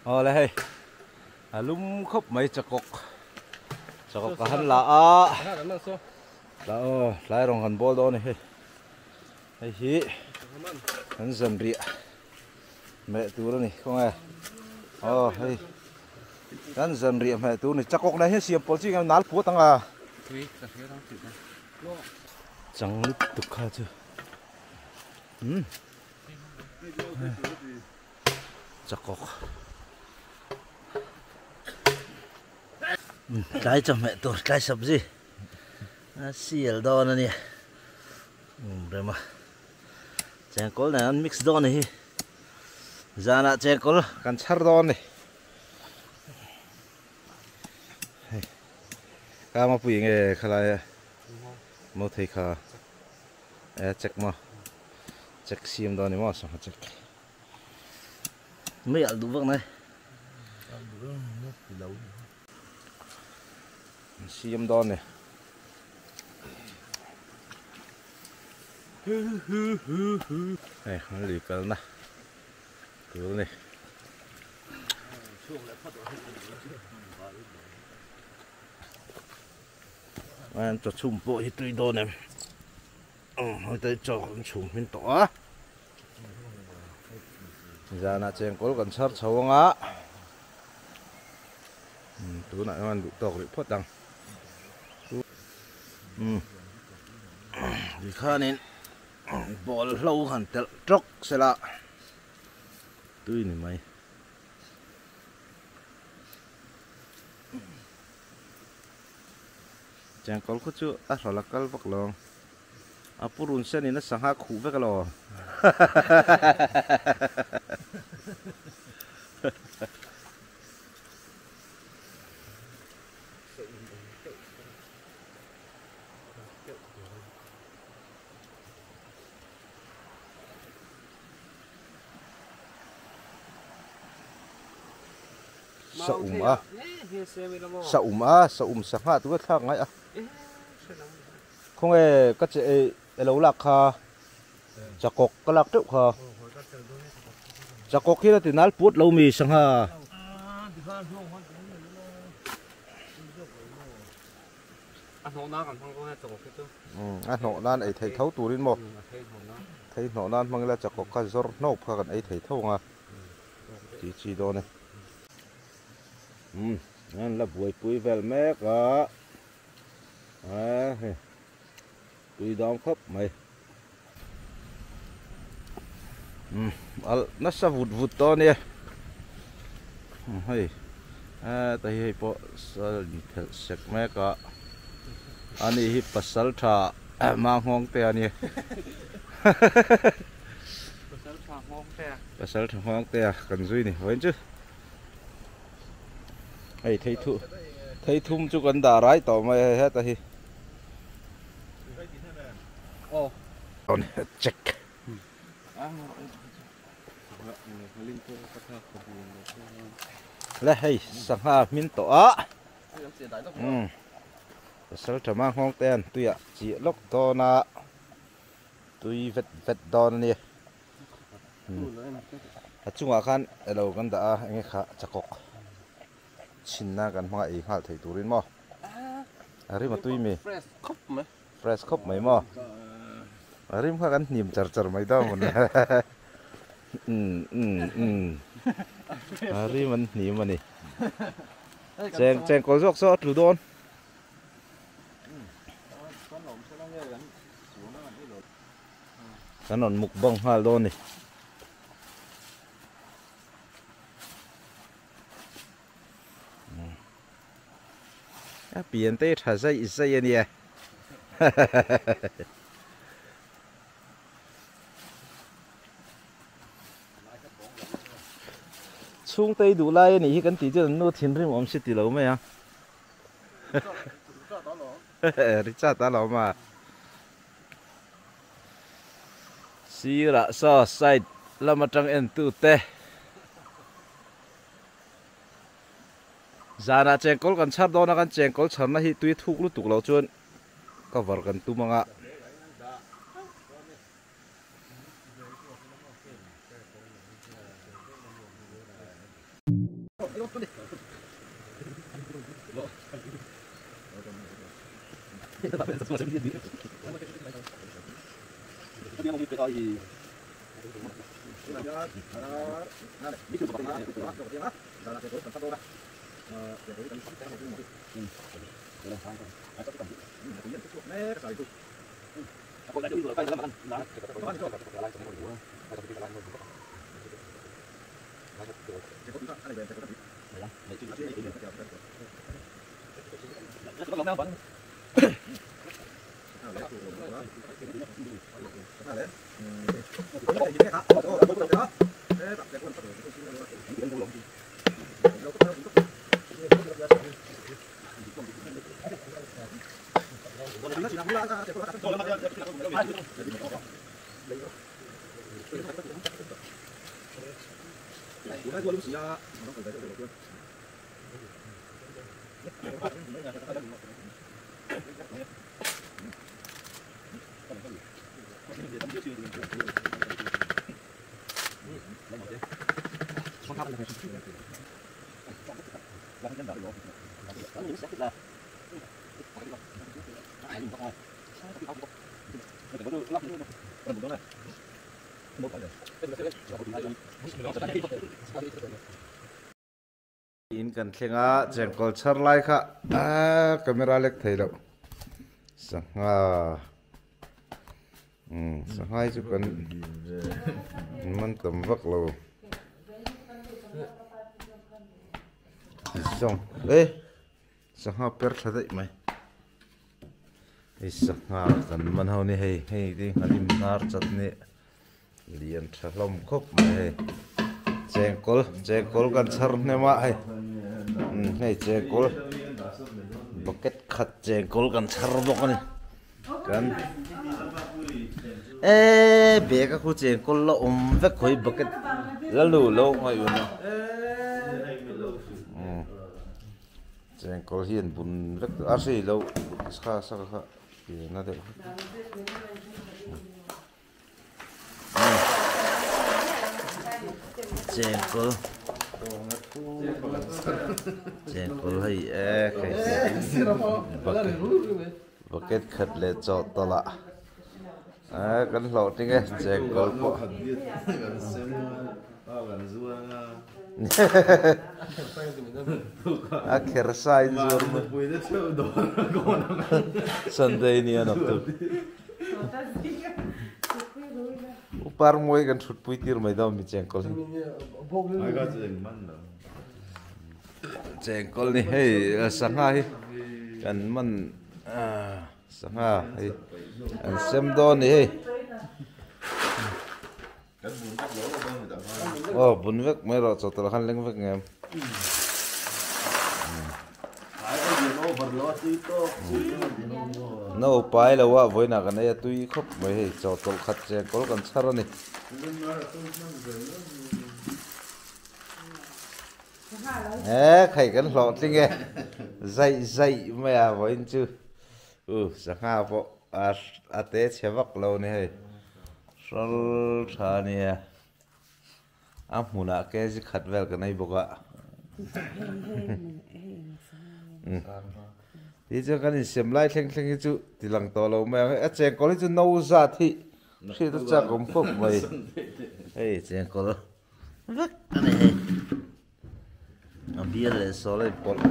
Awle hei a lum khawp mai chakawk chakawk ka han la a tla aw tlai rawng kan bawl dawn a ni hei hei hi kan zan riah meh tur a ni khawnge aw hei kan zan riah meh tur a ni chakawk nen hian siam pawlh chi ang nal puat ang a chang lutuk kha chu umm. Chakawk tlai chawhmeh tur tlai sabzi a sial dawn a nia rema chengkawl nen an mix dawn a ni hi zanah chengkawl kan chhar dawn a ni hei kama pui nge khalai a maw thei kha e check maw check siam dawn a ni maw sangha check. Mei alh duh vak nai. Siam dawn ni. Hei an lui kalna tur a ni. An chaw chhum pawh hi tui dawn em. Hei chaw kan chhum hmin tawh a. Zanah chengkawl kan chhar chho ang a, tunah hian duh tawk rih phawt ang. Tikhanin ball hlo han telh tawk sela tui ni mai. Chengkawl khu chu a hrawlh a kal vak lo ang. A purun sen in a sangha khuh vek alo. Sa um a sa um a sa um sangha tu a thlak ngai a. Khawnge ka che ei elo lak kha chakawk ka lak teuh kha chakawk hi la ti nal puat lo mi sangha. A hnawh nan ei thei tho turin maw thei hnawh nan hmang ila chakawk kha zawr hnawp kha kan ei thei tho ang a tih chi dawn e. An la buaipui vel mek a. A hei tui dam khawp mai umm alh nasa vut vut tawh ania hei heta hi hei pawh sal in phelh sek mek a ani hi pasal tha manghawng te ania pasal tha nghawng te a kan zui ni vawiin chu. Hei thei thu thei thum chu kan dah rai tawh mai hei heta hi. Check. Le hei sangha hmin tawh a. Pasal tha ma nghawng te an tuiah chiah lawk dawn a. Tui vet vet dawn a ni. A chungah khan elo kan dah a enge kha chakawk chhinna kan hmanga ei nghal thei turin maw a rim a tui mi fresh khawp mai maw a rim kha kan hnim char char mai dawn mawn umm umm umm a rim an hnim a ni cheng chengkawl zawk saw a tlu dawn. Kan rawn mukbang nghal dawn a ni. A pian te hi tha zaih zaih a nia. Chhungte i duh lai a nih hi kan tih chuan an nu thinrim awm si ti lo mai a. Richard a lawm a. Sirah saw side lam atang en tu te zanah chengkawl kan chhar dawn a kan chengkawl chharna hi tui thuk lutuk loh chuan cover kan tum ang a. In kan thleng a chengkawl chhar lai kha aaa camera lek thei loh sangha umm sangha hi chu kan man tam vak lo zawng e sangha per thla daih mai hei sangha kan man ho ni hei hei te nghalim hnar chat ni. Lian tha hlawm khawp mai hei chengkawl chengkawl kan chhar hnem a hei umm hei chengkawl bucket khat chengkawl kan chhar bawk a ni kan eee bag a khu chengkawl la awm vek khawi bucket la lu lo ngaih un a umm chengkawl hi an bun vek a hri lo kha sa kha na deuh hlek. Chengkawl chengkawl hei e hei bucket bucket khat leh chaw tawlh ah a kan hlawh ting e chengkawl pawh a kher sa in zuar mai Sunday ni a nawk tu. Upar mawi kan thut pui tir mai dawn mi chengkawl hi. Chengkawl ni hei sangha hi kan man sangha hei an sem dawn ni hei. Aw bun vek mai rawh chaw tawlh khan leng vek ngem. No pai lo a vawiinah kan ei a tui khawp mai hei chaw tawlh khat chengkawl kan chhar a ni. He khai kan hlawh tling e zaih zaih mai a vawiin chu u sangha pawh a te chhe vak lo a ni hei. Hral tha a nia, a hmunah kg khat vel ka nei bawk a. Ti chuan kan insem lai thleng thleng hi chu ti lang tawh lo mai ang, a chengkawl hi chu no zat hi hriat a chak awm khawp mai. Hei chengkawl vek a ni hei, a bial leh sawl a inpawlh.